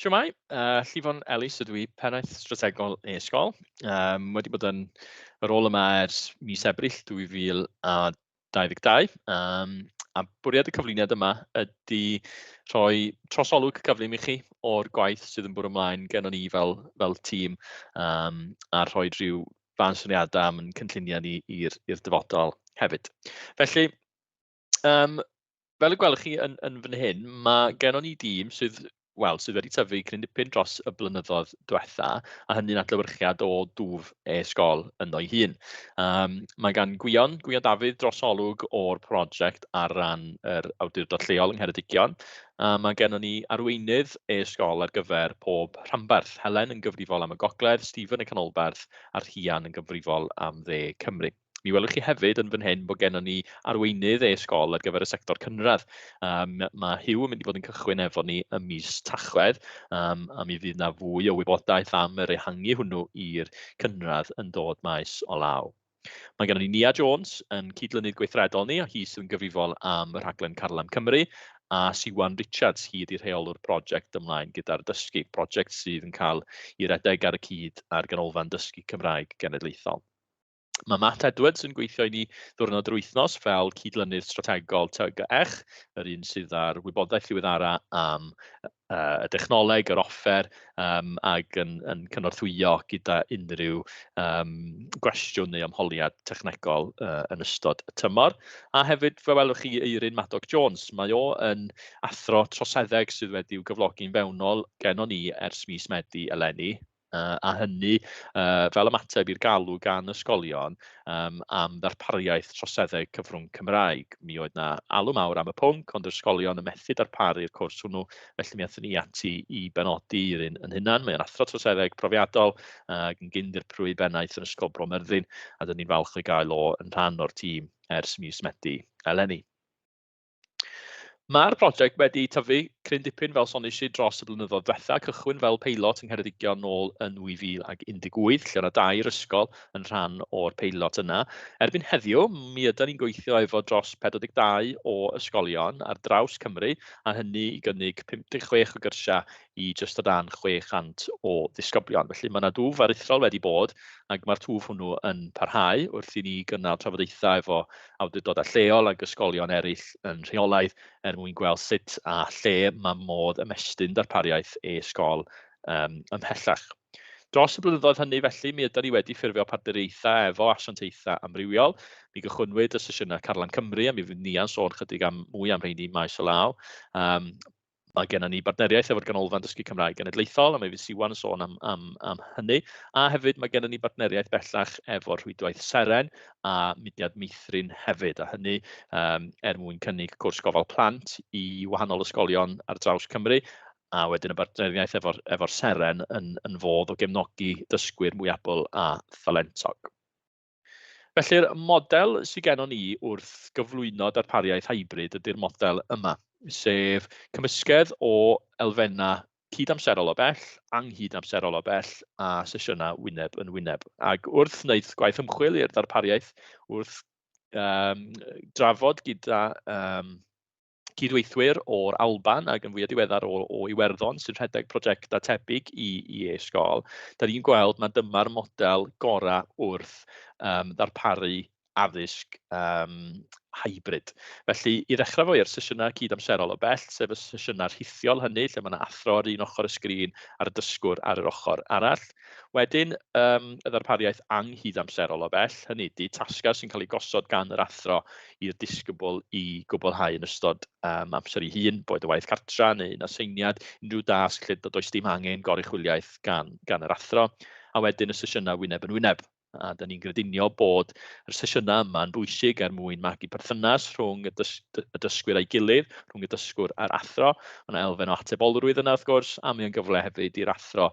Shwmae, Llifon Elis ydw i, Pennaeth Strategol e-sgol. Wedi bod yn y rôl yma ers mis Ebrill 2022. A bwriad y cyflwyniad yma ydy rhoi trosolwg cyflym i chi o'r gwaith sydd yn bwrw ymlaen gennon ni fel tîm, a rhoi rhyw fan syniadau am ein cynlluniau ni i'r dyfodol hefyd. Felly, fel y gwelwch chi yn fan hyn, mae gennon ni dîm sydd, wel, sydd wedi tyfu cryn dipyn dros y blynyddoedd diwetha, a hynny'n adlewyrchiad o dwf e-sgol ynddo'i hun. Mae gan Gwion Dafydd drosolwg o'r prosiect ar ran yr awdurdod lleol yng Ngheredigion, a mae gennon ni arweinydd e-sgol ar gyfer pob rhanbarth. Helen yn gyfrifol am y gogledd, Stephen y canolbarth, a Rhian yn gyfrifol am dde Cymru. Mi welwch chi hefyd yn fan hyn bod gennon ni arweinydd e-sgol ar gyfer y sector cynradd. Mae Huw yn mynd i fod yn cychwyn efo ni ym mis Tachwedd, a mi fydd 'na fwy o wybodaeth am yr ehangu hwnnw i'r cynradd yn dod maes o law. Mae gennon ni Nia Jones yn cydlynydd gweithredol ni, a hi sydd yn gyfrifol am y rhaglen Carlam Cymru, a Siwan Richards, hi ydy'r rheolwr prosiect Ymlaen gyda'r Dysgu, prosiect sydd yn cael ei redeg ar y cyd â'r Ganolfan Dysgu Cymraeg Genedlaethol. Mae Matt Edwards yn gweithio i ni ddiwrnod yr wythnos fel cydlynydd strategol TGECH, yr un sydd â'r wybodaeth ddiweddara am y dechnoleg, yr offer, ac yn cynorthwyo gyda unrhyw gwestiwn neu ymholiad technegol yn ystod y tymor. A hefyd fe welwch chi Eirin Madog Jones. Mae o yn athro troseddeg sydd wedi'w gyflogi'n fewnol gennon ni ers mis Medi eleni. A hynny fel ymateb i'r galw gan ysgolion am ddarpariaeth troseddeg cyfrwng Cymraeg. Mi oedd 'na alw mawr am y pwnc, ond yr ysgolion yn methu darparu'r cwrs hwnnw, felly mi aethon ni ati i benodi Eirin yn hunan. Mae o'n athro troseddeg profiadol ac yn gyn-ddirprwy bennaeth yn Ysgol Bro Myrddin, a dyn ni'n falch o'i gael o yn rhan o'r tîm ers mis Medi eleni. Mae'r prosiect wedi tyfu cryn dipyn, fel soniais i, dros y blynyddoedd diwetha. Cychwyn fel peilot yng Ngheredigion nôl yn 2018, lle oedd 'na dair ysgol yn rhan o'r peilot yna. Erbyn heddiw, mi ydan ni'n gweithio efo dros 42 o ysgolion ar draws Cymru, a hynny i gynnig 56 o gyrsiau i jyst o dan 600 o ddisgyblion. Felly mae 'na dwf aruthrol wedi bod, ac mae'r twf hwnnw yn parhau wrth i ni gynnal trafodaethau efo awdurdodau lleol ac ysgolion eraill yn rheolaidd er mwyn gweld sut a lle mae modd ymestyn darpariaeth e-sgol ymhellach. Dros y blynyddoedd hynny felly, mi ydan ni wedi ffurfio partneriaethau efo asiantaethau amrywiol. Mi gychwynnwyd y sesiynau Carlam Cymru, a mi fydd Nia'n sôn chydig am mwy am rheini maes o law. Mae gennym ni bartneriaeth efo'r Ganolfan Dysgu Cymraeg Genedlaethol, a mi fydd Siwan yn sôn am hynny. A hefyd mae gennym ni bartneriaeth bellach efo'r rhwydwaith Seren a Mudiad Meithrin hefyd, a hynny er mwyn cynnig cwrs gofal plant i wahanol ysgolion ar draws Cymru, a wedyn y bartneriaeth efo'r Seren yn fodd o gefnogi dysgwyr mwy abl a thalentog. Felly'r model sydd gennon ni wrth gyflwyno darpariaeth hybrid ydy'r model yma, sef cymysgedd o elfennau cydamserol o bell, anghydamserol o bell a sesiynau wyneb yn wyneb. Ac wrth wneud gwaith ymchwil i'r darpariaeth, wrth drafod gyda cydweithwyr o'r Alban ac yn fwyaf diweddar o Iwerddon sy'n rhedeg prosiectau tebyg i e-sgol, da ni'n gweld mai dyma'r model gorau wrth ddarparu addysg hybrid. Felly, i ddechrau fo i'r sesiynau cydamserol o bell, sef y sesiynau rhithiol hynny, lle mae yna athro ar un ochr y sgrin a'r dysgwr ar yr ochr arall. Wedyn, y ddarpariaeth anghydamserol o bell, hynny ydy tasgau sy'n cael eu gosod gan yr athro i'r disgybl i gwblhau yn ystod amser ei hun, boed y waith cartra neu un aseiniad, unrhyw dasg lle does dim angen goruchwyliaeth gan yr athro. A wedyn y sesiynau wyneb yn wyneb. A dan ni'n grediniol bod yr sesiynau yma'n bwysig er mwyn magu perthynas rhwng y dysgwyr a'i gilydd, rhwng y dysgwr a'r athro. Mae yna elfen o atebolrwydd yna wrth gwrs, a mae o'n gyfle hefyd i'r athro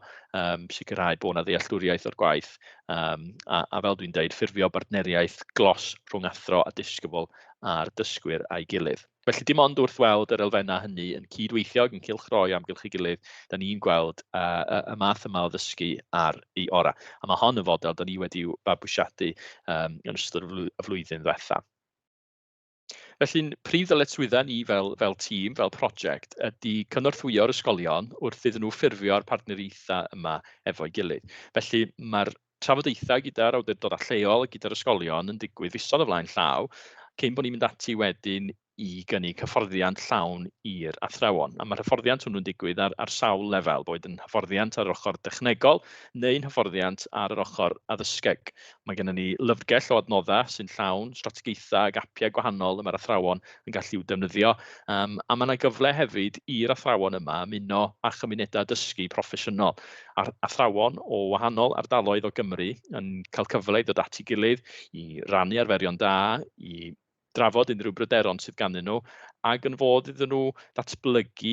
sicrhau bod yna ddealltwriaeth o'r gwaith. A fel dwi'n deud, ffurfio bartneriaeth glos rhwng athro a disgybl a'r dysgwyr a'i gilydd. Felly dim ond wrth weld yr elfennau hynny yn cydweithio ac yn cylchdroi amgylch ei gilydd, da ni'n gweld y math yma o ddysgu ar ei orau. A mae hon yn fodel da ni wedi'w fabwysiadu yn ystod y flwyddyn ddiwetha. Felly'n prif ddyletswyddau ni fel tîm, fel prosiect, ydy cynorthwyo'r ysgolion wrth iddyn nhw ffurfio'r partneriaethau yma efo'i gilydd. Felly mae'r trafodaethau gyda'r awdurdodau lleol, gyda'r ysgolion yn digwydd fisoedd o flaen llaw, cyn bod ni'n mynd ati wedyn i gynnig hyfforddiant llawn i'r athrawon. A mae'r hyfforddiant hwnnw'n digwydd ar sawl lefel, boed yn hyfforddiant ar yr ochr dechnegol neu'n hyfforddiant ar yr ochr addysgeg. Mae gennym ni lyfrgell o adnoddau sy'n llawn strategaethau ac apiau gwahanol y mae'r athrawon yn gallu i'w defnyddio. A mae yna gyfle hefyd i'r athrawon yma ymuno â chymunedau dysgu proffesiynol. A'r athrawon o wahanol ardaloedd o Gymru yn cael cyfle i ddod at ei gilydd, i rannu arferion da, i drafod unrhyw bryderon sydd ganddyn nhw, ac yn fodd iddyn nhw datblygu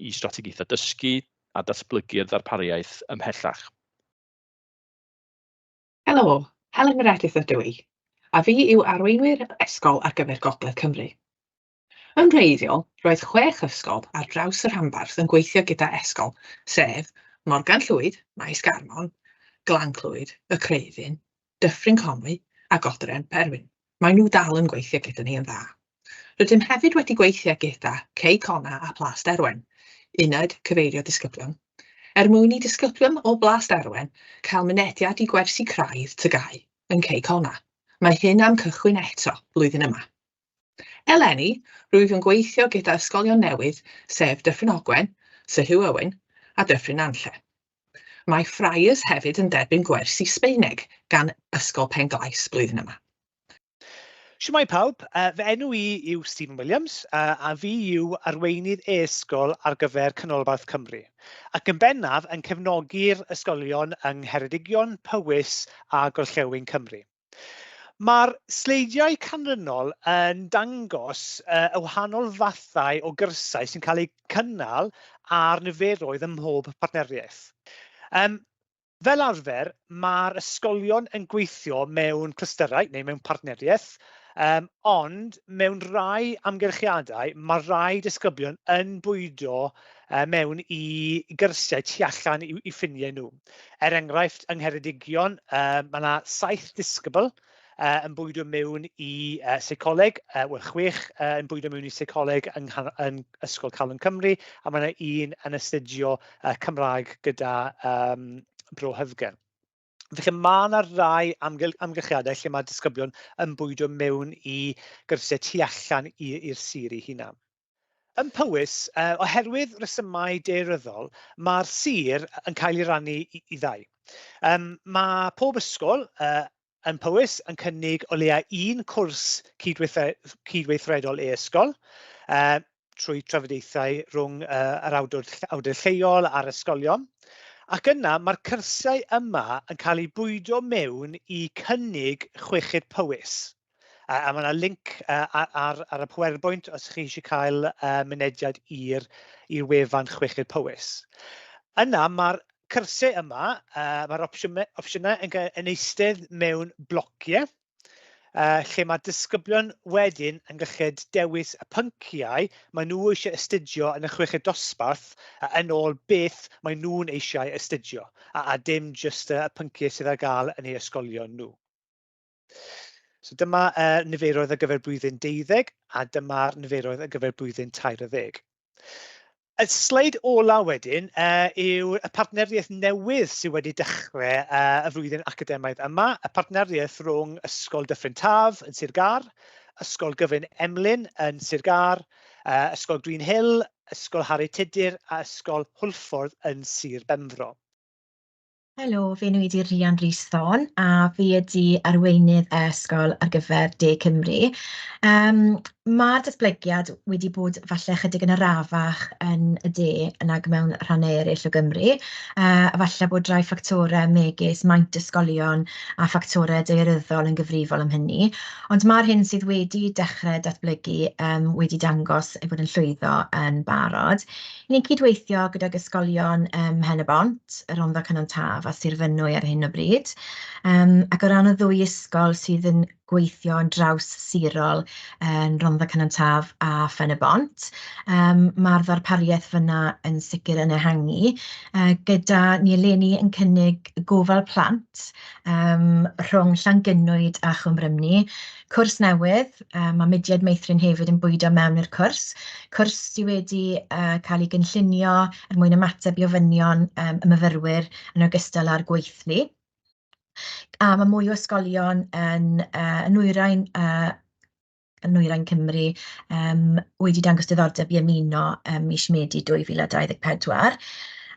i strategaethau dysgu a datblygu'r ddarpariaeth ymhellach. Helo, Helen Meredith ydw i, a fi yw arweinwyr ysgol ar gyfer Gogledd Cymru. Yn wreiddiol, roedd 6 ysgol ar draws y rhanbarth yn gweithio gyda e-sgol, sef Morgan Llwyd, Maes Garmon, Glan Clwyd, Y Creuddyn, Dyffryn Conwy a Godre'r Berwyn. Maen nhw dal yn gweithio gyda ni yn dda. Rydym hefyd wedi gweithio gyda Cei Connah a Plas Derwen, uned cyfeirio disgyblion, er mwyn i disgyblion o Blas Derwen cael mynediad i gwersi craidd TGAU yn Cei Connah. Mae hyn am cychwyn eto blwyddyn yma. Eleni, rwyf yn gweithio gyda ysgolion newydd, sef Dyffryn Ogwen, Sir Hugh Owen a Dyffryn Nantlle. Mae Friars hefyd yn derbyn gwersi Sbaeneg gan Ysgol Penglais blwyddyn yma. Shwmae pawb, fy enw i yw Stephen Williams a fi yw arweinydd e-sgol ar gyfer Canolbarth Cymru, ac yn bennaf yn cefnogi'r ysgolion yng Ngheredigion, Powys a Gorllewin Cymru. Mae'r sleidiau canlynol yn dangos y wahanol fathau o gyrsiau sy'n cael eu cynnal a'r niferoedd ym mhob partneriaeth. Fel arfer, mae'r ysgolion yn gweithio mewn clystyrau neu mewn partneriaeth, ond mewn rhai amgylchiadau mae rhai disgyblion yn bwydo mewn i gyrsiau tu allan i ffiniau nhw. Er enghraifft, yng Ngheredigion, mae yna 7 disgybl yn bwydo mewn i seicoleg, wel 6 yn bwydo mewn i seicoleg yng Ysgol Calon Cymru, a mae yna un yn astudio Cymraeg gyda Bro Hyddgen. Felly mae yna rai amgylchiadau lle mae disgyblion yn bwydo mewn i gyrsiau tu allan i'r sir ei hunan. Yn Powys, oherwydd rhesymau daearyddol, mae'r sir yn cael ei rannu i ddau. Mae pob ysgol yn Powys yn cynnig o leia un cwrs cydweithredol e-ysgol, trwy trafodaethau rhwng yr awdur lleol a'r ysgolion. Ac yna mae'r cyrsiau yma yn cael eu bwydo mewn i cynnig Chweched Powys. A mae yna link ar y PowerPoint os chi eisiau cael mynediad i'r wefan Chweched Powys. Yna mae'r cyrsiau yma, mae'r opsiynau yn eistedd mewn blociau, lle mae disgyblion wedyn yn gallu dewis y pynciau maen nhw eisiau astudio yn y chweched dosbarth yn ôl beth maen nhw'n eisiau astudio, a dim jyst y pynciau sydd ar gael yn eu ysgolion nhw. So dyma niferoedd ar gyfer blwyddyn 12 a dyma'r niferoedd ar gyfer blwyddyn 13. Y sleid ola wedyn yw y partneriaeth newydd sydd wedi dechrau y flwyddyn academaidd yma, y partneriaeth rhwng Ysgol Dyffryn Taf yn Sir Gâr, Ysgol Gyfun Emlyn yn Sir Gâr, Ysgol Green Hill, Ysgol Harri Tudur a Ysgol Hwlffordd yn Sir Benfro. Helo, fy enw i 'di Rhian Rhys Thorne a fi ydi arweinydd e-sgol ar gyfer De Cymru. Ma'r datblygiad wedi bod falle chydig yn arafach yn y De nag mewn rhannau eraill o Gymru, a falle bod rhai ffactorau megis maint ysgolion a ffactorau daearyddol yn gyfrifol am hynny, ond ma'r hyn sydd wedi dechrau datblygu wedi dangos ei fod yn llwyddo yn barod. Ni'n cydweithio gydag ysgolion ym Mhen-y-bont, y Rhondda Cynon Taf a Sir Fynwy ar hyn o bryd. Ac o ran y ddwy ysgol sydd yn gweithio yn draws sirol yn Rhondda Cynon Taf a Phen-y-bont. Ma'r ddarpariaeth fan'na yn sicr yn ehangu, gyda ni eleni yn cynnig gofal plant rhwng Llangynwyd a Chwm Rhymni. Cwrs newydd, ma' Mudiad Meithrin hefyd yn bwydo mewn i'r cwrs, cwrs sy wedi cael ei gynllunio er mwyn ymateb i ofynion y myfyrwyr yn ogystal â'r gweithlu. A ma' mwy o ysgolion yn yn nwyrain Cymru wedi dangos diddordeb i ymuno ym mis Medi 2024.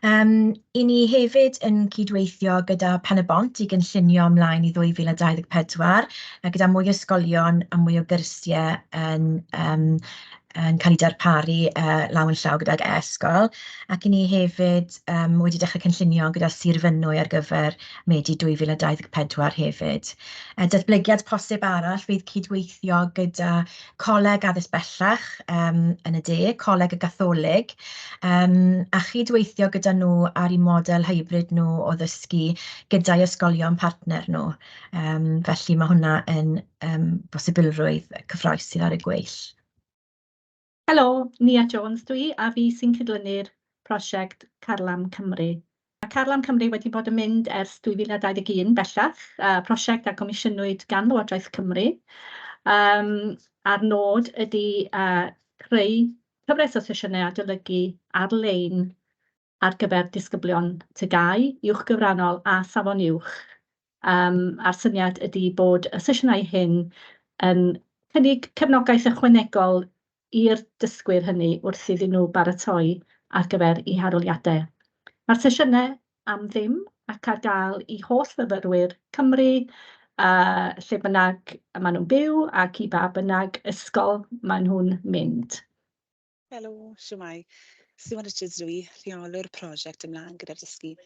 'Y ni hefyd yn cydweithio gyda Pen-y-bont i gynllunio ymlaen i 2024, a gyda mwy o ysgolion a mwy o gyrsiau yn cael eu darparu law yn llaw gydag e-sgol. Ac 'y ni hefyd wedi dechrau cynllunio gyda Sir Fynwy ar gyfer Medi 2024 hefyd. Datblygiad posib arall fydd cydweithio gyda Coleg Addysg Bellach yn y De, Coleg y Gatholig, a chydweithio gyda nhw ar eu model hybrid nhw o ddysgu gyda'i ysgolion partner nhw. Felly ma' hwnna yn bosibilrwydd cyffrous sydd ar y gweill. Helo, Nia Jones dwi, a fi sy'n cydlynu'r prosiect Carlam Cymru. Mae Carlam Cymru wedi bod yn mynd ers 2021 bellach, prosiect a gomisiynwyd gan Lywodraeth Cymru. A'r nod ydy creu cyfres o sesiynau adolygu ar-lein ar gyfer disgyblion TGAU, uwch gyfrannol a safon uwch. A'r syniad ydy bod y sesiynau hyn yn cynnig cefnogaeth ychwanegol i'r dysgwyr hynny wrth iddyn nhw baratoi ar gyfer eu harholiadau. Mae'r sesiynau am ddim ac ar gael i holl fyfyrwyr Cymru, lle bynnag maen nhw'n byw ac i ba bynnag ysgol maen nhw'n mynd. Helo, shwmae. Siwan Richards dw i, rheolwr prosiect Ymlaen gyda'r Dysgu.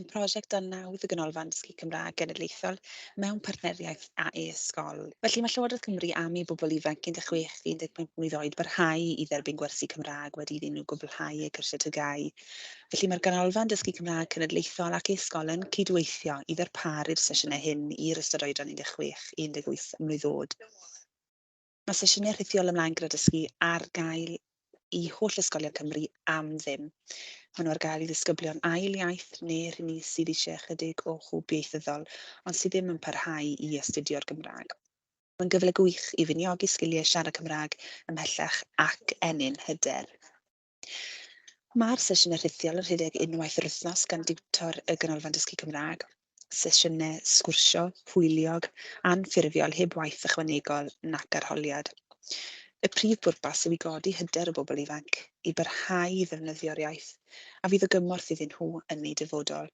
Prosiect dan nawdd y Ganolfan Dysgu Cymraeg Genedlaethol mewn partneriaeth â e-sgol. Felly mae Llywodraeth Cymru am i bobl ifanc 16-15 mlwydd oed barhau i dderbyn gwersi Cymraeg wedi iddyn nhw gwblhau eu cyrsiau TGAU. Felly mae'r Ganolfan Dysgu Cymraeg Cenedlaethol ac e-sgol yn cydweithio i ddarparu'r sesiynau hyn i'r ystod oedran 16-18 mlwydd oed. Mae sesiynau rhithiol Ymlaen gyda Dysgu ar gael i holl ysgolion Cymru am ddim. Maen nhw ar gael i ddisgyblion ail iaith neu rheini sydd eisiau ychydig o hwb ieithyddol ond sydd ddim yn parhau i astudio'r Gymraeg. Mae'n gyfle gwych i finiogi sgiliau siarad Cymraeg ymhellach ac ennyn hyder. Mae'r sesiynau rhithiol yn rhedeg unwaith yr wythnos gan diwtor y Ganolfan Dysgu Cymraeg. Sesiynau sgwrsio, hwyliog, anffurfiol heb waith ychwanegol nac arholiad. Y prif bwrpas yw i godi hyder y bobl ifanc i barhau i ddefnyddio'r iaith a fydd o gymorth iddyn nhw yn eu dyfodol.